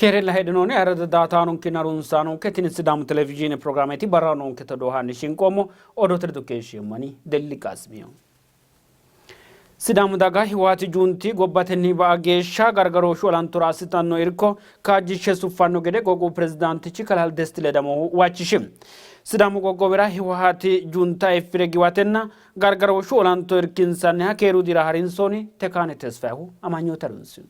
Keerella heedhinoonni ayirrado daaataanonkenna harunsaanonke tini Sidaamu televizhiine pirogiraameti barra noonke todoohanni shinqoommo odoote ledo keeshsheemmani Delli Qaasimiyo. Sidaamu daga Hiwaati Junti gobbatenni ba'a geeshsha gargarooshshu olantora assitanno irko kaajjishshe suffanno gede qoqqowu pirezidaantichi Kalaa Desti Ledamohu huwachishi. Sidaamu qoqqowira Hiwaati Junta effire giwatenna gargarooshshu olanto irkinsanniha keeru dira harinsoonni Tekaane Tesfayehu amanyoote harunsino.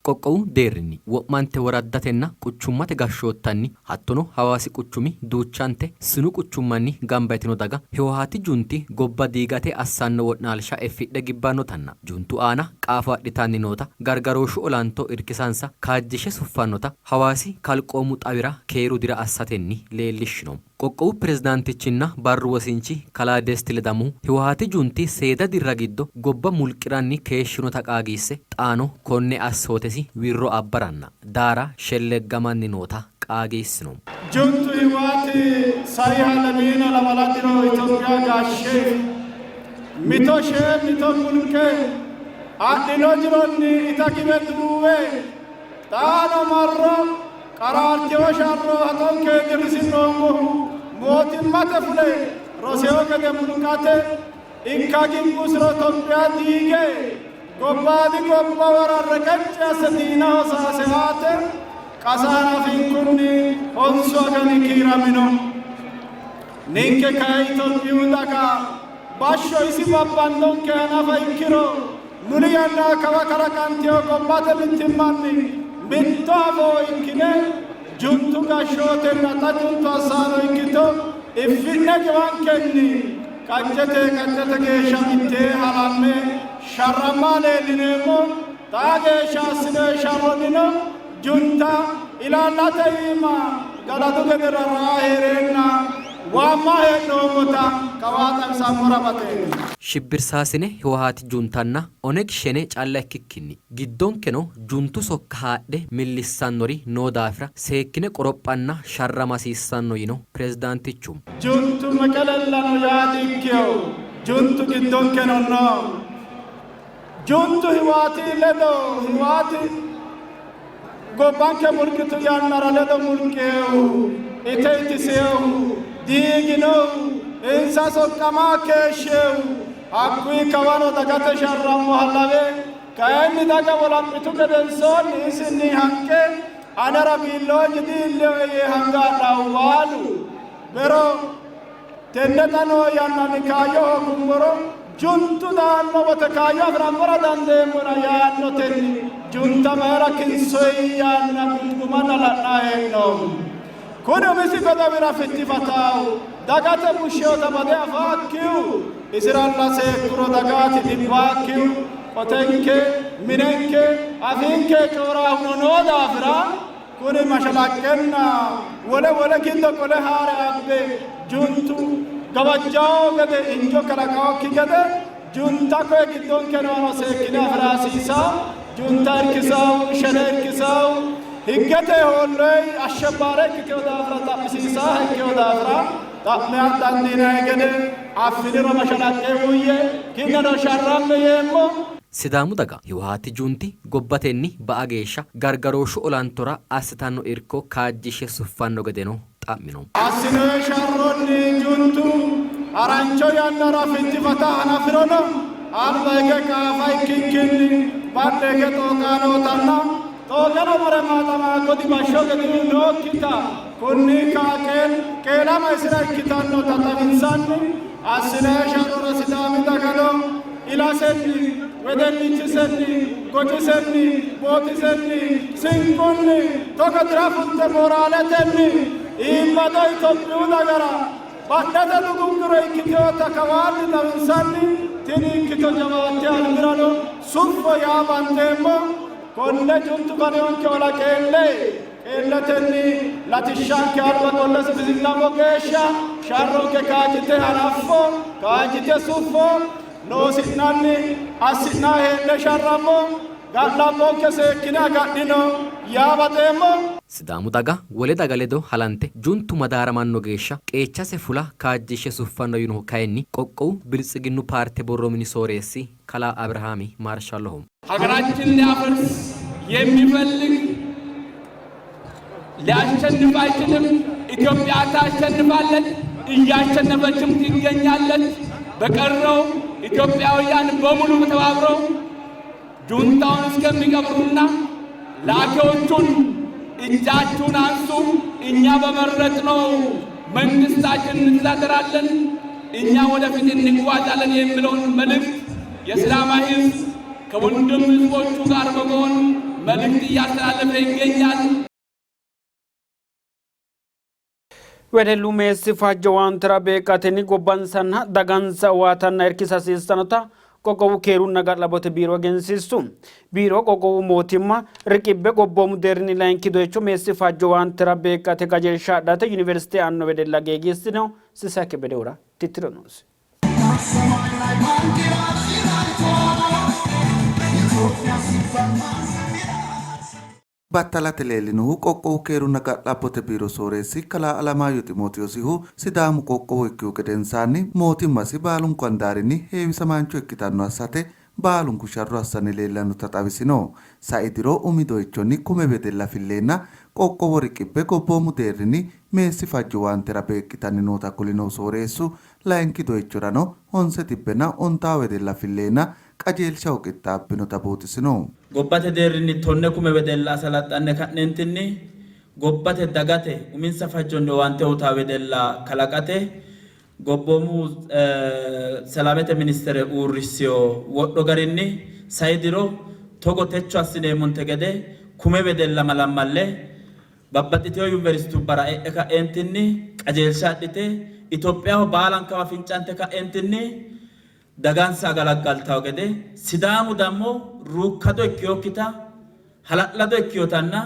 Qoqqowu deerrinni wo'mante woraddatenna quchummate gashshoottanni hattono Hawaasi quchumi duuchante sinu quchummanni gamba yitino daga Hiwohaati Junti gobba diigate assanno wo'naalsha effidhe gibbannotanna Juntu aana qaafo adhitanni noota gargarooshshu olanto irkisansa kaajjishshe suffannota Hawaasi kalqoomu xawira keeru dira assatenni leellishshino. Qoqqowu pirezidaantichinna barru wosinchi kalaa Desti Ledamohu, Hiwaati Junti seeda dirra giddo gobba mulqi'ranni keeshshinota qaagiisse, xaano konne assootesi wirro abbaranna daara shelleggamanni noota qaagiissino. Juntu Hiwaati saiha lemiina lamala diro Itophiya gashshe mito shee mito mulqe adhino jironni ita giwe duuwe Xaano marro qaraartino sharro haxonke dirrisi'noommohu mootimmate fule rosino gede mulqate ikka gibbusiro Tophiya diige gobbaadi gobbuwara reqecci asse diinaho saase aate qasa hanafinkunni honsu agani kiiramino. Ninke kay Itophiyu daga bashsho isi babbandonkeha nafa ikkiro muli yanna kawa kalaqantino gobbate mittimmanni mitto afoo ikkine juntu gashshootenna xa juntu assaano ikkito iffi'ne giwankenni qaccete qaccete geeshsha mittee halamme sharramma leellineemmo. Xaa geeshsha assinoyi sharronnino Junta ilaallate iima galatu gede rarra'a hee'reenna waamma hee'noommota kawaa xawisammora baxeemmo. Shibbirsaasine Hiwahaati Juntanna Oneg Shene calla ikkikkinni giddonkeno Juntu sokka haadhe millissannori noo daafira seekkine qorophanna sharrama hasiissanno yino pirezidaantichu. Juntu Meqelellano yaa dikkino, Juntu giddonkeno no. Juntu Hiwaati ledo Hiwaati gobbanke mulqitu yannara ledo mulqinohu, ite itisinohu, diiginohu, insa soqqama keeshshinohu hakkuyi kawano dagate sharrammoha lawe kayinni daga wolaphitu gedensoonni isinni hanqe anera biilloonyu di''illinoe yee hanga adhannohu baalu bero Tenne xa noo yannanni kaayyo hoogummoro juntu daanno wote kaayyo afi'rammora dandeemmona yaannotenni junta mayira kinsoyi yaanna gungumanna la'nanni hee'noommo. Kuni umisi godowira fittifataahu dagate bushsheota bade afaakkihu isiralla seekkuro dagaati dhibbaakkihu qotenke minenke afiinke cooraahuno noo daafira Kuni mashalaqqenna wole wole giddo qole haare abbe juntu gawajjawo gede injo kalaqawokki gede junta koye giddonke noono seekkine afira hasiisawo. Junta irkisawu, shene irkisawu, higgete hoolloyi ashshabbaare ikkitewo daafira xa'misiisaha ikkewo daafira xa'me dandiinanni gede affiniro mashalaqqe uuyye, ki'neno sharramme yeemmo. Sidaamu daga Hiwaati Junti gobbatenni ba'a geeshsha gargarooshshu olantora assitanno irko kaajjishshe suffanno gedeno xa'mino. Assinoyi sharronni Juntu harancho yannara fittifata hanafirono alba hige qaafa ikkikkinni badhe hige xooqa nootanna xooqeno mare maaxama godi bashsho gedihu nookkita kunni ka'a qeelama isira ikkitannota xawinsanni assinoyi sharrora Sidaami dagano ilasenni, wedellichisenni, gocisenni, bootisenni, sinqunni, togo dira fulte mooraaletenni iibbado Itophiyu dagara badhete dugugguro ikkitinota kawaanni xawinsanni tini ikkito jawaatte albirano suffo yaa banxeemmo. Konne juntu faniyonke ola qeelle qeelletenni latishshanke alba qolle sufisi'nammo geeshsha sharronke kaajjite hanaffo, kaajjite suffo, loosi'nanni assi'nanni hee'ne sharrammo, ga'labbonke seekkine agadhino yaa baxeemmo. Sidaamu daga wole daga ledo halante juntu madaaramanno geeshsha qeechase fula kaajjishshe suffanno yinohu kayinni qoqqowu Biltsiginnu paarte borro mini sooreessi kalaa Abirihaami Maarshalloho. ሀገራችን ሊያፈርስ የሚፈልግ ሊያሸንፍ አይችልም። ኢትዮጵያ ታሸንፋለች፣ እያሸነፈችም ትገኛለች። በቀረው ኢትዮጵያውያን በሙሉ ተባብረው ጁንታውን እስከሚቀብሩና ላኪዎቹን እጃችሁን አንሱ፣ እኛ በመረጥነው መንግስታችን እንተዳደራለን፣ እኛ ወደፊት እንጓዛለን የሚለውን መልእክት የሲዳማ ሕዝብ ከወንድም ሕዝቦቹ ጋር በመሆን መልእክት እያስተላለፈ ይገኛል። Wedellu meessi fajjo owaantera beeqqatenni gobbansanna dagansa owaatanna irkisa hasiissannota qoqqowu keerunna ga'labbote biiro egensiissu. Biiro qoqqowu mootimma riqibbe gobboomu deerrinni layinki doyicho meessi fajjo owaantera beeqqate qajeelsha adhate yuniversite e'anno wedella geegiissino. Sisay Kebbedehura tittiro noosi. Battalate leellinohu qoqqowu keerunna ga'labbote biiro sooreessi kalaa Alamaayyo Ximootiyoosihu Sidaamu qoqqowo ikkihu gedensaanni mootimmasi baalunku handaarinni heewisamaancho ikkitanno assate baalunku sharro assanni leellannota xawisino. Sai diro umi doyichonni kume wedella filleenna qoqqowo riqibbe gobboomu deerrinni meessi fajjo owaantera beeqqitanni noota kulinohu sooreessu, layinki doyichorano honse xibbenna ontaa wedella filleenna qajeelshaho qixxaabbinota buuxisino. Gobbate deerrinni tonne kume wedella asalaxxanne ka'neentinni gobbate dagate uminsa fajjonni owaante uytanno wedella kalaqate gobboomu Selamete ministere uurrissino wodho garinni sai diro togo techo assineemmonte gede kume wedella malammalle babbaxxitino yuniversitubbara e'e ka'eentinni qajeelsha adhite Itophiyaho baalankawa fincante ka'eentinni dagansa agalaggaltawo gede Sidaamu dammo ruukkado ikkinokkita hala'lado ikkinotanna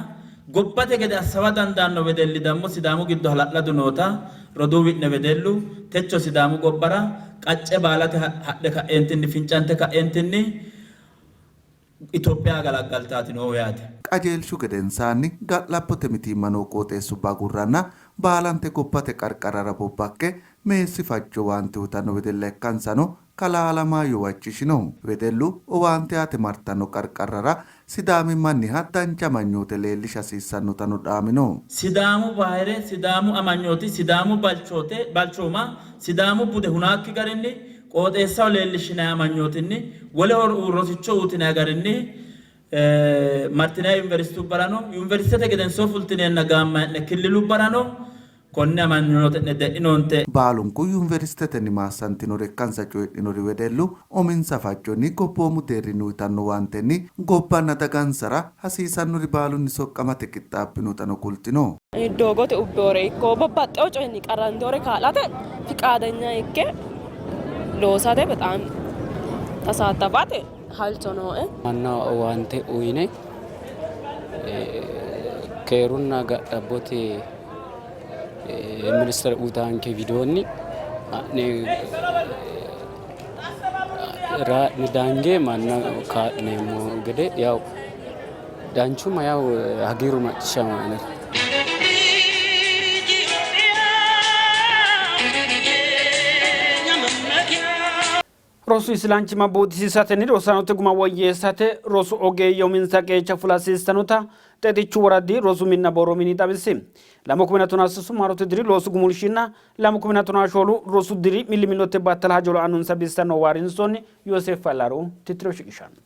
gobbate gede assawa dandaanno wedelli dammo Sidaamu giddo hala'ladu noota roduuwi'ne wedellu techo Sidaamu gobbara qacce baalate hadhe ka'eentinni fincante ka'eentinni Itophiya agalaggaltaati noohu yaate. Qajeelshu gedensaanni ga'labbote mitiimma noo qooxeessubba agurranna baalante gobbate qarqarrara bobbakke meessi fajjo owaante uytanno wedella ikkansano kalaa Alamaayyo huwachishino. Wedellu owaante aate martanno qarqarrara Sidaamimmanniha dancha amanyoote leellisha hasiissannotano dhaamino. Sidaamu bahire, Sidaamu amanyooti, Sidaamu balchoote, balchooma, Sidaamu bude hunaakki garinni qooxeessaho leellishshinanni amanyootinni woleho rosicho uytinanni garinni martinanni yuniversitubbarano yuniversitete gedensoo fultineenna gaammanni'ne killilubbarano konne amanyoote'ne de'inoonte. Baalunku yuniversitetenni maassantinore ikkansa coyidhinori wedellu, uminsa fajjonni gobboomu deerrinni uytanno owaantenni gobbanna dagansara hasiisannori baalunni soqqamate qixxaabbinotano kultino. Doogote ubbewore ikko babbaxxewo coyinni qarrantewore kaa'late fiqaadenya ikke loosate bexaam tasaattafate halcho nooe. Mannaho owaante uyine keerunna ga'labbote ministere uyitaanke widoonni ha'ne raa'ne dange manna kaa'lineemmo gede yawu danchumma yawu hagiirru macciishshamawo anera. Rosu isilanchimma buuxisiisatenni rosaanote guma woyyeessate rosu ogeeyye uminsa qeecha fula hasiissannota Xexichu woradi rosu minna borro mini xawisi. 2013 maarote diri loosu gumulshinna 2014 rosu diri millimillote battala hajo la'annonsa bissa noowa harinsoonni Yooseef Fallaru tittiro shiqishanno.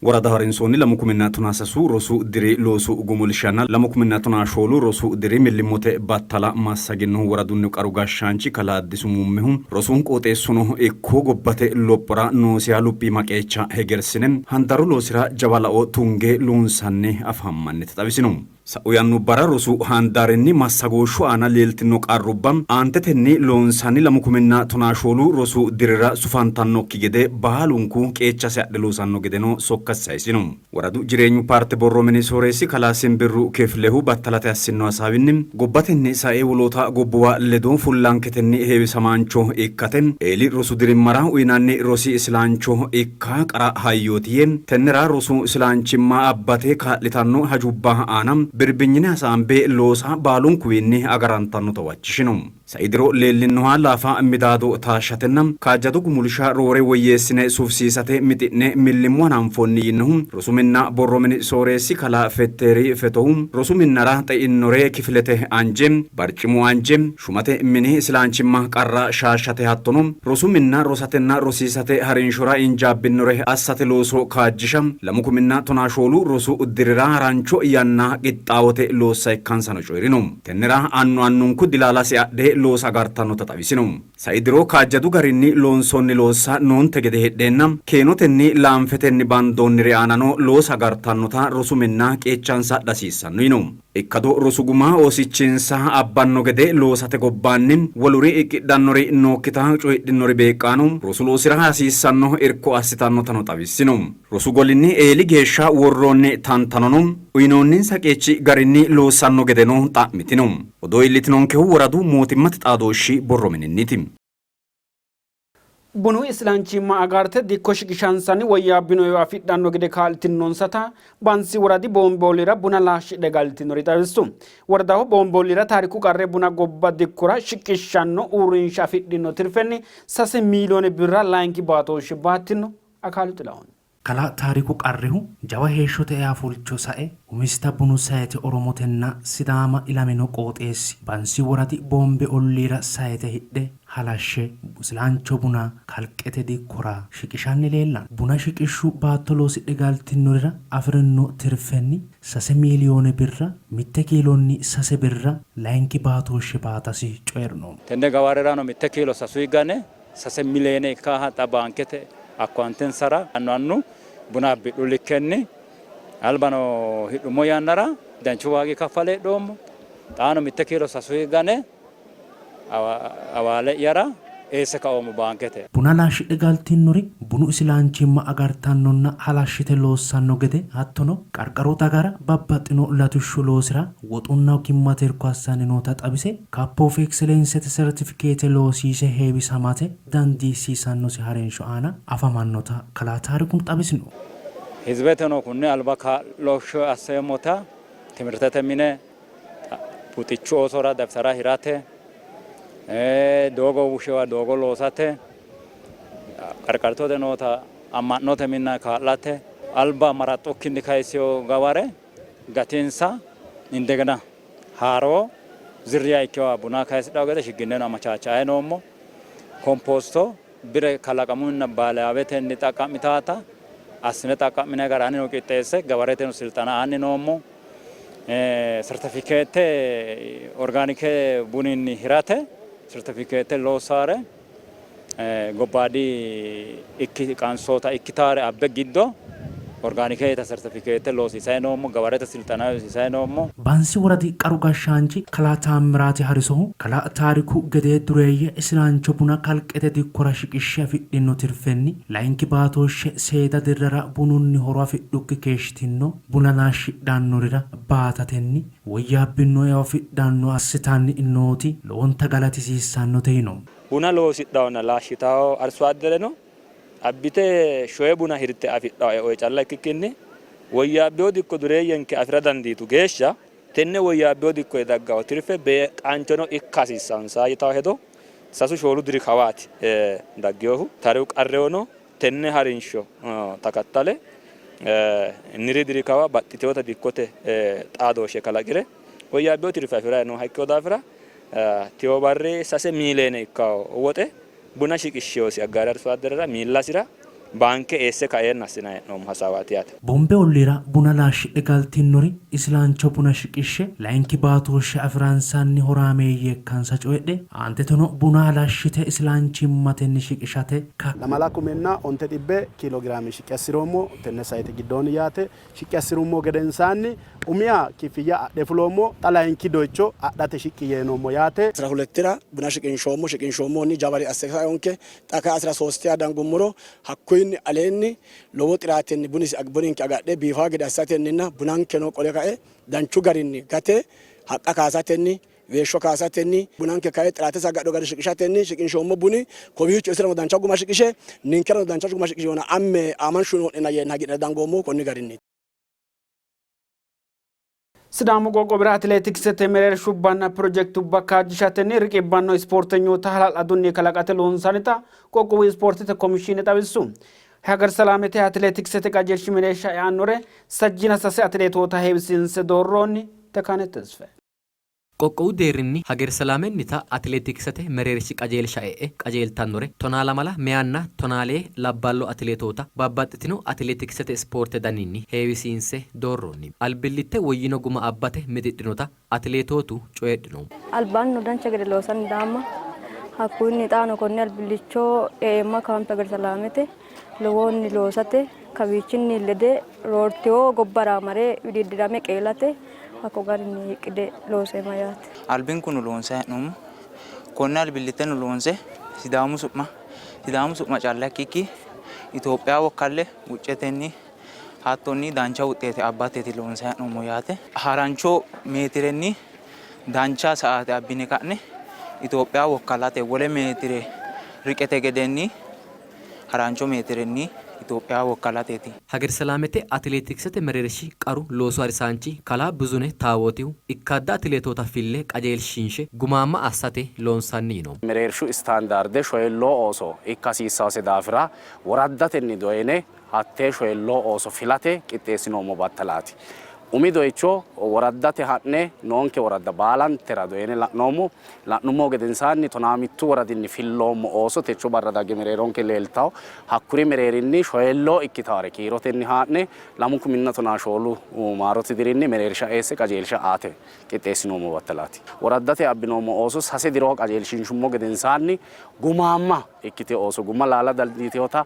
Woradaho harinsoonni lamu kuminna tonaa sasu rosu diri loosu gumulshanna lamu kuminna tonaa shoolu rosu diri millimmote battala massaginnohu woradunnihu qaru gashshaanchi kalaa Addisu Muummehu, rosu qooxeessuno ikko gobbate lophora noosiha luphiima qeecha hegersine handaru loosira jawa lao tunge loonsanni afammannita xawisino. Sa'u yannubbara rosu handaarinni massagooshshu aana leeltino qarrubba aantetenni loonsanni lamu kuminna tonaa shoolu rosu dirira sufantannokki gede baalunku qeechasi adhe loosanno gedeno sokkasi sayisino. Woradu Jireenyu paarte borro mini sooreessi kalaa Simbirru Kiflehu battalate assinno hasaawinni, gobbatenni sae woloota gobbuwa ledo fullanketenni heewisamaancho ikkate eeli rosu dirimmara uynanni rosi isilancho ikka qara hayyooti yee, tennera rosu isilanchimma abbate kaa'litanno hajubba aana birbinyine hasaambe loosa baalunkuwiinni agarantannota huwachishino. Sai diro leellinnoha laafa midaado taashshatenna kaajjado gumulsha roore woyyeessine sufisiisate mixi'ne millimmo hananfoonni yiinohu rosu minna borro mini sooreessi kalaa Fetteri Fetohu, rosu minnara xe'innore kifilete anje, barcimu anje, shumate mini isilaanchimma qarra shaashshate hattono rosu minna rosatenna rosiisate harinshora injaabbinnore assate looso kaajjisha lamu kuminna tonaa shoolu rosu dirira harancho yanna qixxaawote loossa ikkansano coyi'rino. Tennera annu annunku dilaalasi adhe loosa agartannota xawisino. Sai diro kaajjadu garinni loonsoonni loossa noonte gede heedheenna keenotenni laanfetenni bandoonniri aanano loosa agartannota rosu minna qeechansa adha hasiissanno yino. Ikkado rosu guma oosichinsa abbanno gede loosate gobbaanni woluri iqqidhannori nookkita coyidhinnori beeqqaano rosu loosira hasiissanno irko assitannotano xawissino. Rosu golinni eeli geeshsha worroonni tantanono uyinoonninsa qeechi garinni loossanno gedeno xa'mitino. Odoo iillitinonkehu woradu mootimmate xaadooshshi borro mininniiti. Bunu islanchimma agarte dikko shiqishansanni woyyaabbino eo afidhanno gede kaa'litinnonsata Bansi woradi Boomboolira buna laashshidhe galtinori xawissu. Woradaho Boomboolira Taariku Qarre buna gobba dikkora shiqishshanno uurrinsha afidhino tirfenni 3 miiliyoone birra layinki baatooshshe baattino. Akaalu Xilahun. Kalaa Taariku Qarrihu jawa heeshshote eafulcho sae umisita bunu sayte Oromotenna Sidaama ilamino qooxeessi Bansi woradi Boombe olliira sayte hidhe halashshe silancho buna kalqete dikkora shiqishanni leellanno. Buna shiqishshu baatto loosidhe galtinorira afi'rino tirfenni 3 miiliyoone birra, mitte kiilonni 3 birra, layinki baatooshshe baatasi coyi'rino. Tenne gawarerano mitte kiilo sasu gane 3 miliyoone ikkaaha xa baankete akkaawuntensara annu annu buna abbidhu likkenni albano hidhummo yannara danchu waagi kaffale hidhoommo. Xaano mitte kiilo sasu gane awaale'yara eesse kaoommo baankete. Buna laashshidhe galtinnori bunu isilaanchimma agartannonna halashshite loossanno gede hattono qarqaru dagara babbaxxino latishshu loosira woxunna ogimmate irko assanni noota xawise, Cup of Excellence-te sertifikeete loosiise heewisamate dandiissiisannosi harinsho aana afamannota kalaa Taariku xawisino. Hizibeteno kunni alba kaa'looshshe asseemmota timirtete mine buxichu oosora daftara hirate, doogo bushewa doogo loosate, qarqartote noota amma'note minna kaa'late, alba maraxxukkinni kayissino gaware gatinsa indegena haaroo zirriya ikkewa buna kayisidhawo gede shigginneno amachaachaae noommo. Kompoosto bire kalaqamunna baalaawetenni xaqqa'mitaata assine xaqqa'minanni gara anino qixxeesse gawareteno silxana aanni noommo. Sertifikeette orgaanike buninni hirate sertifikeette loossaare gobbaadi ikki qansoota ikkitaare abbe giddo orgaanikeyita sertifikeete loosiisayi noommo, gawarete silxana loosiisayi noommo. Bansi woradi qaru gashshaanchi kalaa Taammiraati Harisohu, kalaa Taariku gedee dureeyye isilancho buna kalqete dikkora shiqishshe afidhino tirfenni layinki baatooshshe seeda dirrara bununni horo afidhukki keeshshitino buna laashshidhannorira baatatenni woyyaabbino eo afidhanno assitanni nooti lowonta galatisiissannote yino. Buna loosidhawonna laashshitawo arsoaddereno abbite shoye buna hirte afidhawo eoe calla ikkikkinni woyyaabbino dikko dureeyyenke afi'ra dandiitu geeshsha tenne woyyaabbino dikkoyi daggawo tirfe beeqqaanchono ikka hasiissansa yitawo hedo sasu shoolu diri kawaati dagginohu. Tariu qarrewano tenne harinsho takattale niri diri kawa baxxitinota dikkote xaadooshshe kalaqire woyyaabbino tirfe afi'rayi nooha ikkino daafira Tewo barri 3 miiliyeene ikkanno woxe buna shiqishshinosi Aggaari Arso Adderera miillasira baanke eesse kaeenna assinanni hee'noommo hasaawaati yaate. Bombe olliira buna laashshidhe galtinnori isilancho buna shiqishshe layinki baatooshshe afi'ransanni horaameeyye ikkansa coyidhe, aanteteno buna halashshite isilanchimmatenni shiqishate ka. Lamala kumenna onte xibbe kiilo giraame shiqqi assi'roommo tenne sayite giddoonni yaate. Shiqqi assi'rummo gedensaanni umiha kifiyya adhe fuloommo, xa layinki doycho adhate shiqqi yee noommo yaate. Asira hulettira buna shiqinshoommo, shiqinshoommohunni jaware asse sainonke. Xa kayi asira soostiha dangummoro hakkuyinni aleenni lowo xiraatenni buninke agadhe biifawo gede assatenninna bunankeno qole kae danchu garinni gate haqqa kaasatenni Weeshsho kaasatenni, bunanke kayi xiraatesi agadhino garinni shiqishatenni shiqinshoommo buni kowiicho isirano dancha guma shiqishe ninkerano dancha guma shiqishihona amme aamanshu noo'nena yee hagiidhine dangoommohu konni garinniiti. Sidaamu qoqqowira atileetiksete mereershubbanna pirojekitubba kaajjishatenni riqibbanno ispoortenyoota hala'ladunni kalaqate loonsannita qoqqowu ispoortete komishiine xawissu. Hager Selaamete atileetiksete qajeelshi mereersha e'annore sajjina sase atileetoota heewisiinse doorroonni. Tekane Tesfaye. Qoqqowu deerrinni Hagerselaamennita atileetiksete mereershi qajeelsha e'e qajeeltannore tonaalamala meyaanna tonaalee labballo atileetoota babbaxxitino atileetiksete ispoorte daninni heewisiinse doorroonni. Albillitte woyyino guma abbate mixidhinota atileetootu coyidhino. Albaannino dancha gede loosanni daamma. Hakkuyinni xaano konne albillicho eeemma kaampe Hagerselaamete lowohunni loosate kawiichinni lede roortino gobbara mare widiiddirame qeelate hakko garinni hiqqide looseemma yaate. Albinkunni loonsanni hee'noommo. Konne albillitteno loonse Sidaamu su'ma Sidaamu su'ma calla ikkikki Itophiya wokkalle wuccetenni hattonni dancha wuxeete abbateeti loonsanni hee'noommo yaate. Harancho meetirenni dancha sa''aate abbine ka'ne Itophiya wokkalate wole meetire riqete gedenni harancho meetirenni Itophiya wokkalateeti. Hagerselaamete Atileetiksete mereershi qaru loosu harisaanchi kalaa Buzuneh Taawootihu, ikkadda atileetoota fille qajeelshiinshe gumaamma assate loonsanni yino. Mereershu istaandaarde shoyilloo ooso ikka hasiissawose daafira woraddatenni doyine hattee shoyilloo ooso filate qixxeessinoommo battalaati. Umi doyicho woraddate ha'ne noonke woradda baalantera doyine la'noommo. La'nummohu gedensaanni tonaamittu woradinni filloommo ooso techo barra dagge mereeronke leeltanno. Hakkuri mereerinni shoyilloo ikkitawore kiirotenni haa'ne lamu kuminna tonaa shoolu maarote dirinni mereersha eesse qajeelsha aate qixxeessinoommo battalaati. Woraddate abbinoommo ooso sase diro qajeelshiinshummo gedensaanni gumaamma ikkitino ooso guma laala dandiitinota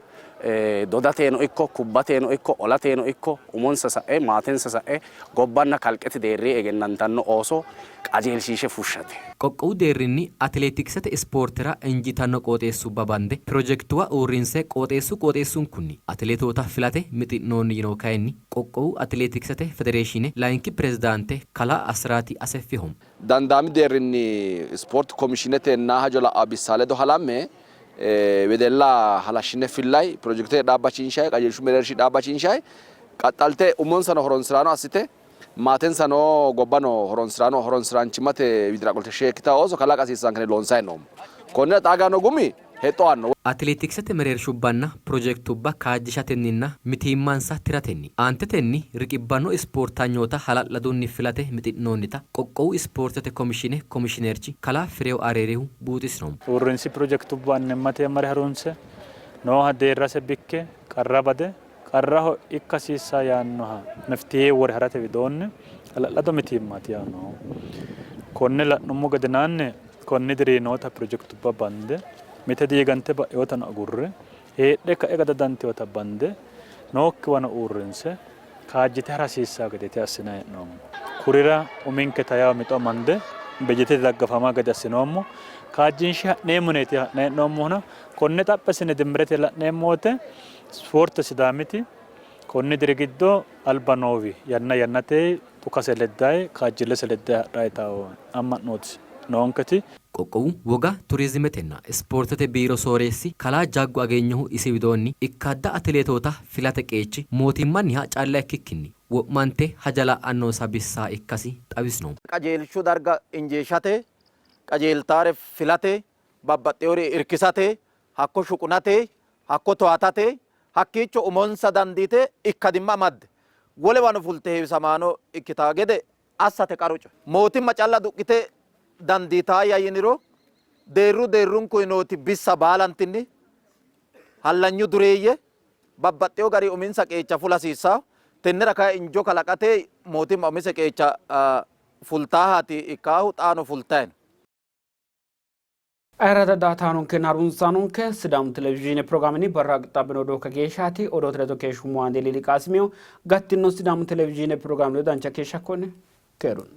dodateno ikko kubbateno ikko olateno ikko umonsa sa'e maatensa sa'e gobbanna kalqete deerrinni egennantanno ooso qajeelshiishe fushshate. Qoqqowu deerrinni Atileetiksete ispoortera injiitanno qooxeessubba bande pirojektuwa uurrinse qooxeessu qooxeessunkunni Atileetoota filate mixi'noonni yinohu kayinni Qoqqowu Atileetiksete Federeeshiine Layinki Pirezidaante Kalaa Asiraati Aseffiho. Dandaami deerrinni ispoorte komishiinetenna hajo la'anno bissa ledo halamme wedella halashshine fillay, pirojekite dhaabbachinshay, qajeelshu mereershi dhaabbachinshay, qaxxalte umonsano horonsiraano assite maatensano gobbano horonsiraano horonsiraanchimmate widira qolte sheekkitanno ooso kalaqa hasiissanke yine loonsanni hee'noommo. Konnira xaa geya noo gumi hexxo aanno. Atileetiksete mereershubbanna pirojektubba kaajjishatenninna mitiimmansa tiratenni aantetenni riqibbanno ispoortanyoota hala'ladunni filate mixi'noonnita Qoqqowu Ispoortete Komishiine Komishinerchi Kalaa Firew Areerihu buuxisino. Uurrinsi pirojektubba annimmate mare harunse, nooha deerrase bikke, qarra bade, qarraho ikka hasiissanno yaannoha meftihe wore harate widoonni hala'lado mitiimmaati yawo noohu. Konne la'nummo gedenaanni konni diri noota pirojektubba bande mite diigante ba'inotano agurre heedhe ka'e gadadantinota bande nookkiwano uurrinse kaajjite hara hasiissanno gedeeti assinanni hee'noommo. Kurira uminketa yawo mixo amande bejetete daggafama gede assinoommo. Kaajjinshe ha'neemmo yineeti ha'nanni hee'noommohuna konne xaphi assine dimmirete la'neemmo wote Ispoorte Sidaamiti konni diri giddo alba noowi yanna yannate dhukase leddayi kaajjillese leddayi hadhayi yitanno amma'nooti noonketi. Qoqqowu Woga Turizimetenna Ispoortete Biiro Sooreessi Kalaa Jaggo Agenyohu isi widoonni, ikkadda atileetoota filate qeechi mootimmanniha calla ikkikkinni wo'mante haja la'annonsa bissaha ikkasi xawisino. Qajeelshu darga injeeshshate, qajeeltaare filate, babbaxxewore irkisate, hakko shuqunate, hakko towaatate, hakkiicho umonsa dandiite ikkadimma amadde wolewano fulte heewisamaano ikkitaa gede assate qaru coy. Mootimma calla duqqite dandiitaayya yiniro deerru deerrunkuyi nooti bissa baalantinni hallanyu dureeyye babbaxxewo garinni uminsa qeecha fula hasiissanno. Tennera kayi injo kalaqate mootimma umise qeecha fultaahaati ikkaahu xaano fultayi no. Ayirrada daaataanonkenna harunsaanonke Sidaamu televizhiine pirogiraamenni barra qixxaabbino odoo kageeshshaati. Odoote ledo keeshshummo Aande Liili Qaasimiyo. Gattino Sidaamu televizhiine pirogiraame ledo dancha keeshsha konne keerunni.